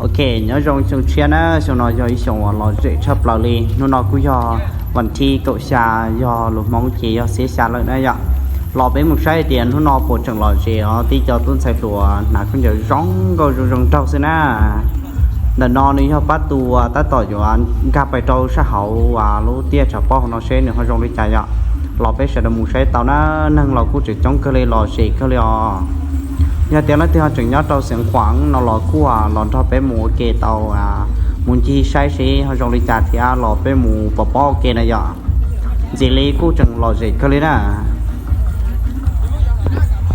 Ok, nyob zoo xyoo tshiab na, xyoo no yog ib xyoo uas lom zem tshaj plaws li. Hnub no kuj yog vas thib kaum xya, yog lus Hmoob ces yog xiab xya lawm na yom. Los peb mus saib tias hnub no puas tseem lom zem os, tib co tub ntxhais hluas hnav khaub ncaws zoo nkauj zoo zoo nraug xwb na. Ntawm no nws yog pab tu uas tab tom yuav nkag pais rau sab hauv uas lub tiaj tshav pob hauv no seb nws ho zoo li cas yom. Los peb sawv daws mus saib tau na, neeg los kuj tseem coob kawg li, lom zem kawg li os. Yog tias leej twg ho tseem nyob rau Xeev Khuam no los kuj los nrog peb mus ua ke tau, mus ncig saib seb ho zoo li cas thiab los peb mus pov pob ua ke na yom. Ntxim li kuj tseem lom zem kawg li na.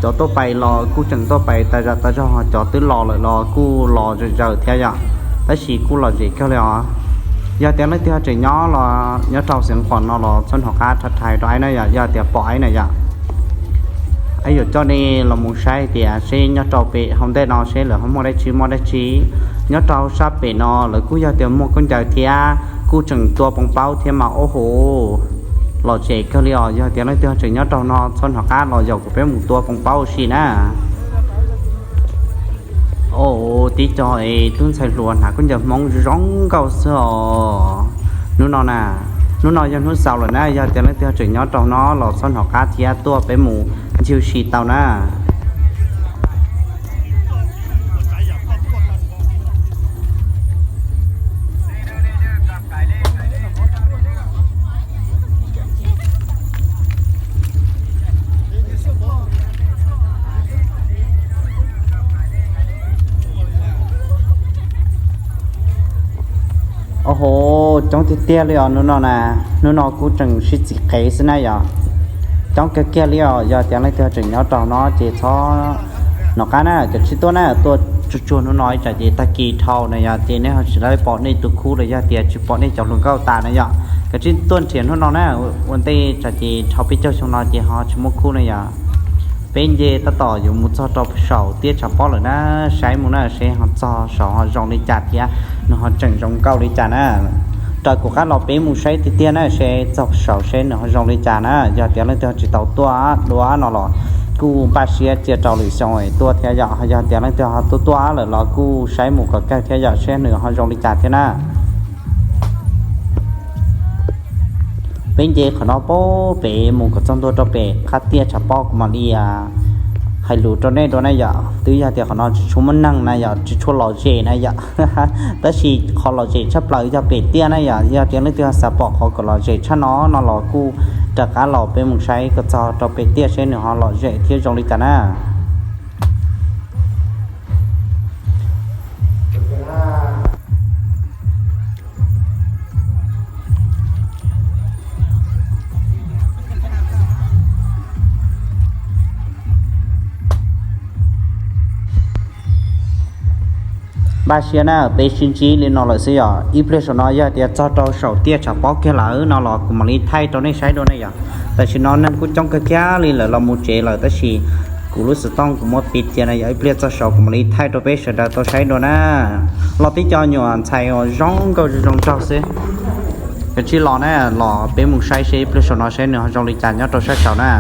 Cov tuaj pais los kuj tseem tuaj pais tas zam tas zog, cov twb los lawm los kuj los zom zaws thiab yom, tab sis kuj lom zem kawg li os. Yog tias leej twg ho tseem nyob los nyob rau Xeev Khuam no los txhob hnov qab tham tham rau aib na yom, yog tias pom aib na yom. Aib yuav coj nej los mus saib tias seb nyob rau pem hauv ntej no seb lawv ho muaj dab tsi muaj dab tsi. Nyob rau sab pem no lawv kuj yog tias muag khaub ncaws thiab kuj tseem tua poos paub thiab mas, ua hu, lom zem kawg li os. Yog tias leej twg tseem nyob rau no txhob hnov qab los yaum kuv peb mus tua poos paub ua si na. Os, tib co es tub ntxhais hluas hnav khaub ncaws Hmoob zoo nkauj xwb os. Hnub no na, hnub no yog hnub xaus lawm na, yog tias leej twg tseem nyob rau no los txhob hnov qab thiab tuaj peb mus ncig ua si tau na. Ua hu, coob tiag tiag li os hnub no na. Hnub no kuj tseem sib txiv qev xwb na yom. Coob kawg kiag li os. Yog tias leej twg tseem nyob rau no ces txhob hnov qab na, cov tsis tuaj na, tuaj tsuag tsuag hnub no ib tsam ces tag kis dhau na yom, ces nej ho tsis tau pom nej tus khub los yog tias tsis pom nej cov hluas nkauj tas na yom. Cov tsis tuaj nrhiav hnub no na, ua ntej tsam ces dhau peb caug xyoo no ces ho tsis muaj khub na yom. Peb nce tab tom yuav mus txog rau saum tiaj tshav pob lawm na, saib mus na seb ho txog saud ho zoo li cas thiab nws ho tseem zoo nkauj li cas na. Raws kuv qab los peb mus saib tiag tiag na seb txog saud seb nws ho zoo li cas na. Yog tias leej twg tsis tau tuaj dua no los kuj npaj siab cia rau lwm xyoo es tuaj thiab yom. Yog tias leej twg ho tuaj tuaj lawm los kuj saib mus kom kawg thiab yom, seb nws ho zoo li cas thiab na. Peb nce qhov no pem mus kom txog ntua rau pem qab tiaj tshav pob kuv mam li hais lus rau nej dua na yom. Twb yog tias qhov no tsis tshua muaj neeg na yom, tsis tshua lom zem na yom, tab sis qhov lom zem tshaj plaws yog pem tiaj na yom. Yog tias leej twg xav pom qhov kom lom zem tshaj no no los kuj rov qab los peb mus saib kom txog rau pem tiaj seb nws ho lom zem thiab zoo li cas na. Npaj siab na, peb sib ntsib li no lawm xwb yom. Ib pliag saum no yog tias txog rau saum tiaj tshav pob kiag lawm no los kuv mam li thaij rau nej saib dua ne yom. Tam sim no neeg kuj coob kawg kiag li lawm los mus tsev lawm, tab sis kuv lub xov tooj kuv muab piv cia na yom. Ib pliag txog saud kuv mam li thaij rau peb sawv daws tau saib dua na. Los tib co nyuam ntxhais uas zoo nkauj zoo nraug xwb. Kav tsij los na, los peb mus saib seb ib pliag saum no seb nws ho zoo li cas nyob rau sab saud na.